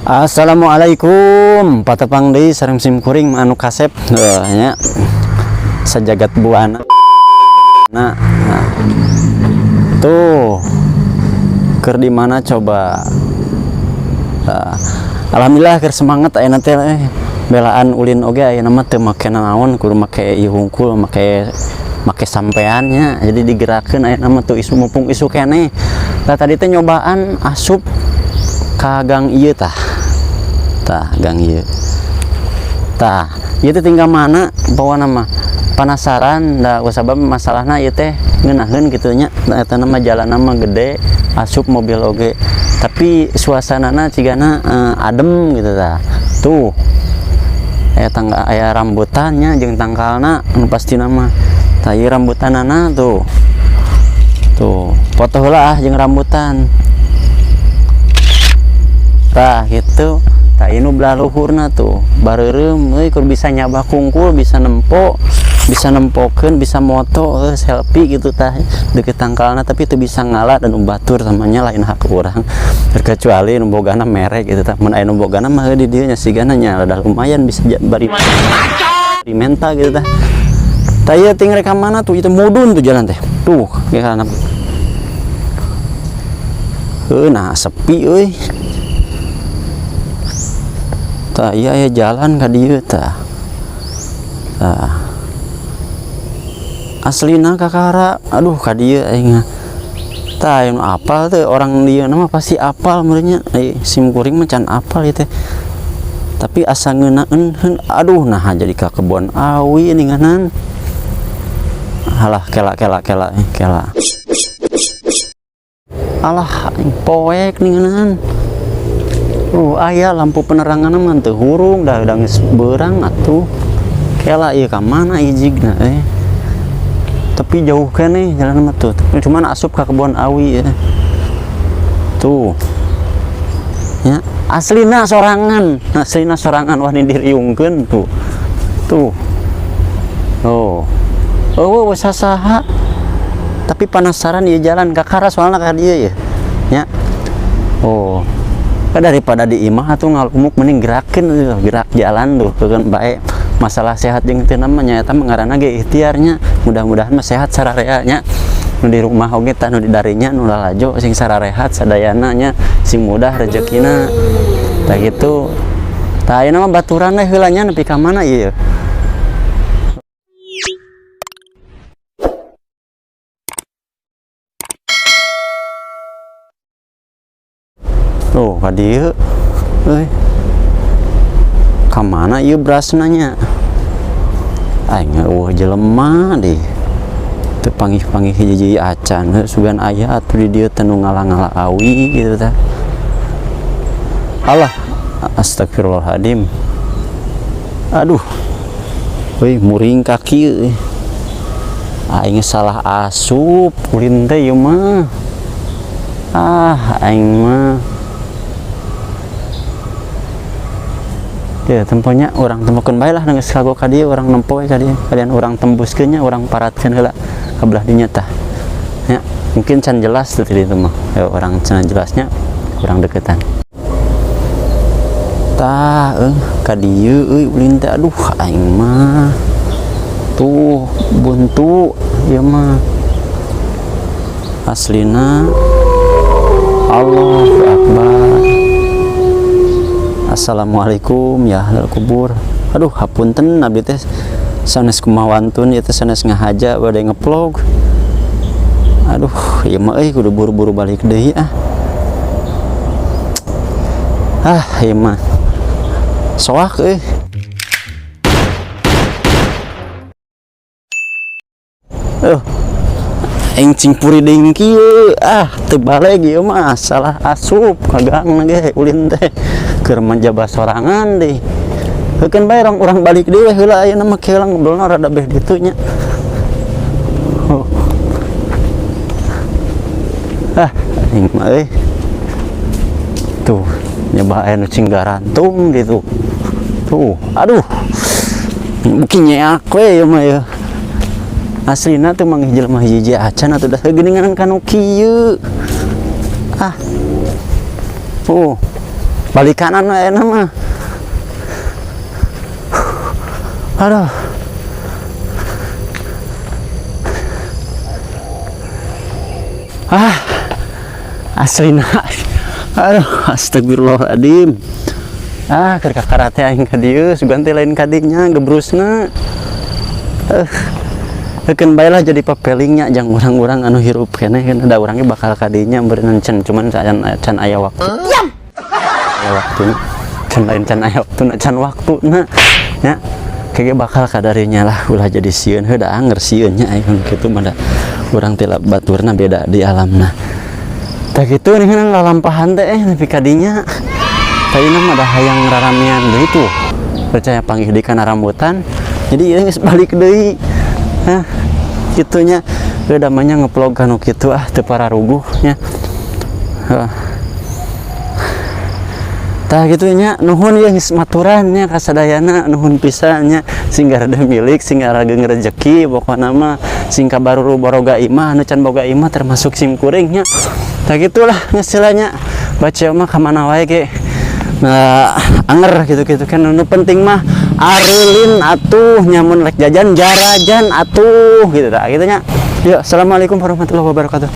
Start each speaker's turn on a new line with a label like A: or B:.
A: Assalamualaikum, patepang deui sareng sim kuring anu kasep heuh nya sajagat buana. Nah, nah. Tuh keur di mana coba? Nah, alhamdulillah keur semangat ayeuna teh, belaan ulin oge ayeuna mah teu make naon, kudu make ieu hungkul, make make sampeannya, jadi digerakkeun ayeuna mah tuh isu mumpung isu keneh. Tah, tadi teh nyobaan asup ka gang ieu tah. Tah, gang ieu. Tah, ieu teh tinggal mana bawa nama penasaran da sabab masalahna ieu teh ngeunaheun kitu nya. Eta nama jalan mah gede, asup mobil oge. Tapi suasanana cigana adem gitu tah. Tuh. Aya tangga, aya rambutannya jeung tangkalna anu pastina mah. Tah, ieu rambutanana tuh. Tuh, foto heula ah jeung rambutan. Tah gitu. Tah, ini belah luhurna tuh. Bareureum euy, kur bisa nyabah kungkul, bisa nempo, bisa nempokeun, bisa moto, selfie gitu tah deket tangkalna, tapi teu bisa ngala dan batur samanya lain hak urang. Terkecuali nu bogana merek gitu tah. Mun aya nu bogana mah di dieu nya sigana nya rada lumayan bisa bari menta gitu tah. Tah, ieu ting rek ka mana tuh, itu mudun tuh jalan teh. Tuh, ge kana. Heuh, nah sepi euy. Tah, iya aya jalan ka dieu tah. Tah. Aslina kakara, aduh ka dieu aing. Tah, anu apal teh orang dieu mah pasti apal meureun nya. Sim kuring mah can apal ieu teh. Tapi asa ngeunaeun, aduh nah jadi ka kebon awi ninganan. Alah, kela kela kela kela. Alah, aing poek ninganan. Aya lampu penerangan mah teu hurung dah, udah geus beurang atuh. Kela ieu ka mana ijigna eh. Tapi jauh keneh jalan mah tuh. Tapi cuman asup ka kebon awi ya. Tuh. Ya, aslina sorangan, aslina sorangan wani diriungkeun tuh. Tuh. Oh. Oh, wes saha. Tapi penasaran ieu jalan kakara soalna ka dieu ya. Ya. Oh. Daripada di imah atuh ngalumuk mending gerakeun gitu, gerak jalan tuh keun bae. Masalah sehat jeung teu namanya eta mah ngaranna ge ikhtiarnya. Mudah-mudahan mah sehat sararea nya. Nu di rumah oge tah, nu di darinya, nu lalajo sing sararehat sadayana nya, sing mudah rezekina. Tah gitu. Tah, ayeuna mah baturan we heula nya nepi ka mana ieu. Tuh, ka dieu euy. Ka mana ieu berasna nya? Aing eueuh jelema deh. Teu panggih-panggih hiji-hiji acan, heuh sugan aya atuh di dieu teh nu ngala-ngala awi gitu tah. Alah, astagfirullahaladzim. Aduh. Euy, muring kaki euy. Aing salah asup ulin teh ieu mah. Ah, aing mah. Ya, temponya orang tempokeun bae lah geus kagok ka dieu, urang nempo we ka dieu. Kalian urang tembuskeun nya, urang paratkeun heula ka belah dinya tah. Ya, mungkin can jelas tuh di ditu mah. Ya, urang can jelasnya kurang deketan. Tah, ka dieu euy ulin teh, aduh aing mah. Tuh buntu ieu mah. Aslina Allahu Akbar. Assalamualaikum ya ahlal kubur. Aduh, hapunten abdi teh sanes kumawantun ieu teh, sanes ngahaja bade ngevlog. Aduh, ieu mah euy kudu buru-buru balik deui ah. Ah, ieu mah soak euy. Aing cingpuri deui kieu. Ah, teu baleg ieu mah, salah asup ka gang ge ulin teh. Keur menjaba sorangan deh. Heukeun bae urang balik deui we heula ayeuna mah, keula ngobrolna rada beh ditu nya. Oh. Ah, aing mah euy. Tuh, nyoba aya nu cing garantung gitu. Tuh, aduh. Mungkin nyeak we ieu mah ya. Aslina tuh manggih jelema hiji acan atuh dah geuningan kanu kieu. Ah. Oh. Balik kanan we ayeuna mah. Aduh. Ah. Aslina. Aduh, astagfirullahaladzim. Ah, keur kakarate aing ka dieu, sugan teh lain kadinya gebrusna. Keun bae lah jadi papelingnya jang urang-urang anu hirup keneh kan da urangnya bakal kadinya beureunan can, cuman can, can aya waktu. Aya waktuna. Can lain can aya waktuna, can waktuna. Nya, kayaknya bakal kadarinya lah ulah jadi sieun heuh da anger sieun nya aing kitu mah da urang teh baturna beda di alamna. Tah kitu nih kan lalampahan teh nepi ka dinya. Tadina mah da hayang raramean deui tuh. Percaya panggih deui kana rambutan. Jadi ieu geus balik deui. Hah, kitunya. Heuh da mah nya ngevlog kanu kitu ah teu pararuguh nya. Heuh. Tah kitu nya, nuhun ieu geus maturan nya kasadayana, nuhun pisan nya, sing garede milik, sing garageng rejeki pokona mah, sing kabaruru baroga imah anu can boga imah termasuk sim kuring nya. Tah gitulah geus lah nya. Baca mah ka mana wae ge. Nah, anger gitu-gitu kan nu penting mah areulin atuh nyamun rek jajan jarajan atuh gitu tah kitu nya. Yuk, assalamualaikum warahmatullahi wabarakatuh.